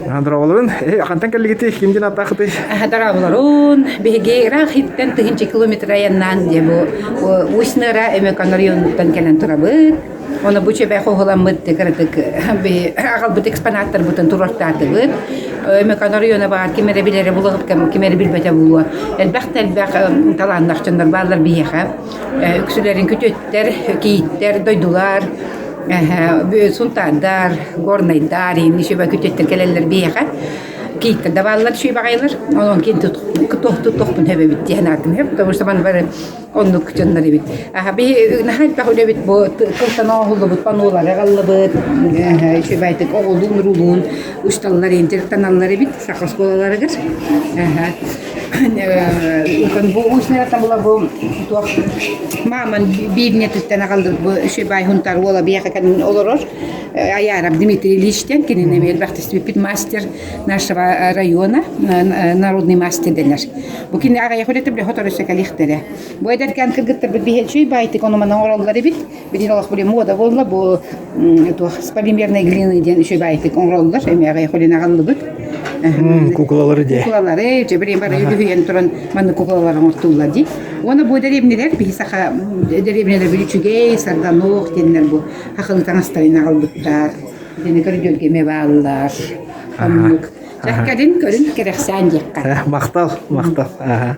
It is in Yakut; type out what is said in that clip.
Дорооболорун, хантан кэллигитий, ким диэн ааттаахытый? Дорооболорун, биһиги ыраах иттэн тыһыынча километр айаннаан дьэ бу Усть-Ныра Өмөкөн оройуонуттан кэлэн турабыт. Оны бу чөбэ хоһуламмыт кыратык аҕалбыт экспонаттарбытын туруортаатыбыт. Өмөкөн оройуона баар ким эрэ билэрэ булуох, ким эрэ билбэтэ буолуо. Элбэх да элбэх талааннаах дьоннор бааллар биһиэхэ. Үксүлэрин күтүөттэр, кийииттэр, дойдулар, Сунтаардар, Горнайдар, иһин үчүгэй күтүөттэр кэлэллэр биһиэхэ. Кийииттэр да бааллар үчүгэй баҕайылар. Онон киин туттуохпун сөбөбүт диэн аатым сөп. Потому что маны бары оннук дьоннор эбит. Аха биһи наһаа элбэх үлэбит бу тылтан оҥоһуллубут панолары аҕаллыбыт. Үчүгэйдик оҕолуун, уруулуун усталлар, дьарыктаналлар эбит саха оскуолаларыгар. Бу уус-ньараттан була бу туох мааман биирнэтиттэн аҕаллыбыт бу Шибай Хунтар уола биһиэхэ кэлин олорор Аяров Дмитрий Ильичтэн кинини эмиэ элбэхтик истибиппит мастер нашего района народный мастер дэнэр. Бу кини аҕыйах үлэтэ бile сотору өссө кэлиэхтэрэ. Бу эдэркээн кыргыттарбыт биһи үчүгэй баайтык ону манан оҥороллор эбит. Билигин олох били муода буолла бу туох с полимерной глины диэн үчүгэй баайтык оҥороллор эмиэ аҕыйах үлэни аҕаллыбыт. Куклалары дии. Куклалары, дьэ билигин бары үлүһүйэн туран маннык куклалары оҥортууллар дии. Уонна бу дэриэбинэлэр биһи саха дэриэбинэлэр били үчүгэй, сарданох диэннэр бу хахылы таҥастарын аҕалбыттар. Итини көрдөргө эмиэ бааллар. Оннук. Дьэ кэлин көрүн кэрэхсээн диэххэ. Махтал, махтал. Аха.